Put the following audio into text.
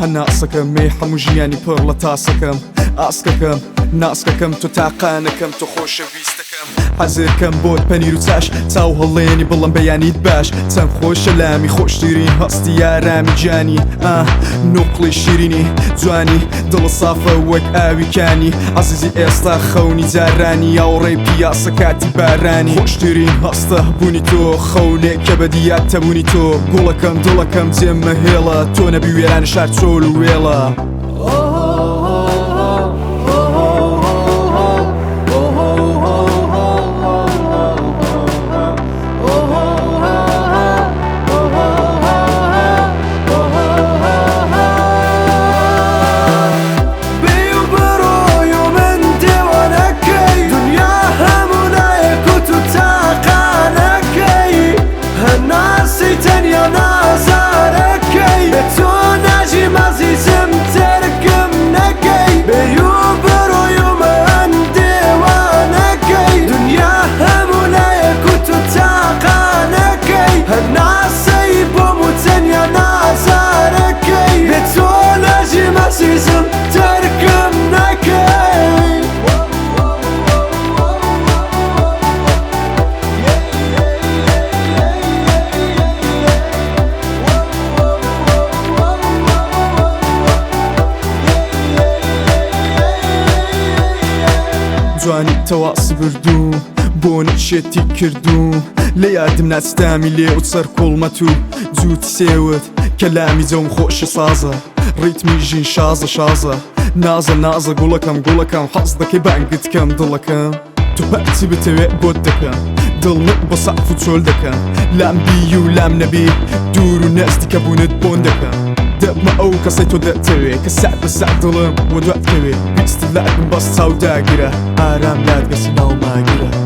هەناسەکەم مەی هەموو ژیانی پڕ لە تاسەکەم ئاسکەکەم ناسکەکەم تۆ تاقانەکەم تۆ خۆشەویستەکەم حەزەکەم بۆت پەنیر و چاش چاو هەڵێنی بڵم بەیانیت باش چەند خۆشە لامی خۆشترین هەستی یارامی گیانی ئا نوقڵی شیرینی جوانی دڵ سافە وەک ئاوی کانی عەزیزی ئێستا خەونی جارانی یاوڕێی پیاسە کاتی بارانی خۆشترین هەستە بوونی تۆ خەونێکە بەدیاتە بوونی تۆ گوڵەکەم دڵەکەم جێم مەهێڵە تۆ نەبی وێرانە شار چۆل و وێڵە. بێ و بڕۆی و من دێوانەکەی دنیا هەموو لایەک و تو تاقانەکەی هەناسی تەنیا نازارەکەی بێ تۆ ناژیم ئازیزم تەرکم نەکەی بێ و بڕۆی و من دێوانەکەی دنیا هەموو لایەک و تو تاقانەکەی هەناسەی بۆم و تەنیا نازارەکەی بێ تۆ ناژیم ئازیزم تەرکم نەکەی. جوانی تەواسی بردووم بۆنت شێتی کردووم لە یادم ناچتامی لێ و سەر کوڵمەت و جووتی سێوت کەلامی جەوم خۆشە سازە ڕیتمی ژین شازە شازە نازە نازە گوڵەکەم گوڵەکەم حەز دەکەی بانگت کەم دڵەکەم تۆ هەرچی بتەوێ بۆت دەکەم دڵمت بە سەقف و چۆل دەکەم لام بی و لام نەبی دوور و نزدیکە بوونت بۆن دەکەم دەبمە ئەو کەسەی تۆ دەتەوێ کە سات بە سات دڵم وە دوات کەوێ ویستت لات بم بەس چاو داگرە ئارام لات گەسی ناو ماگرە.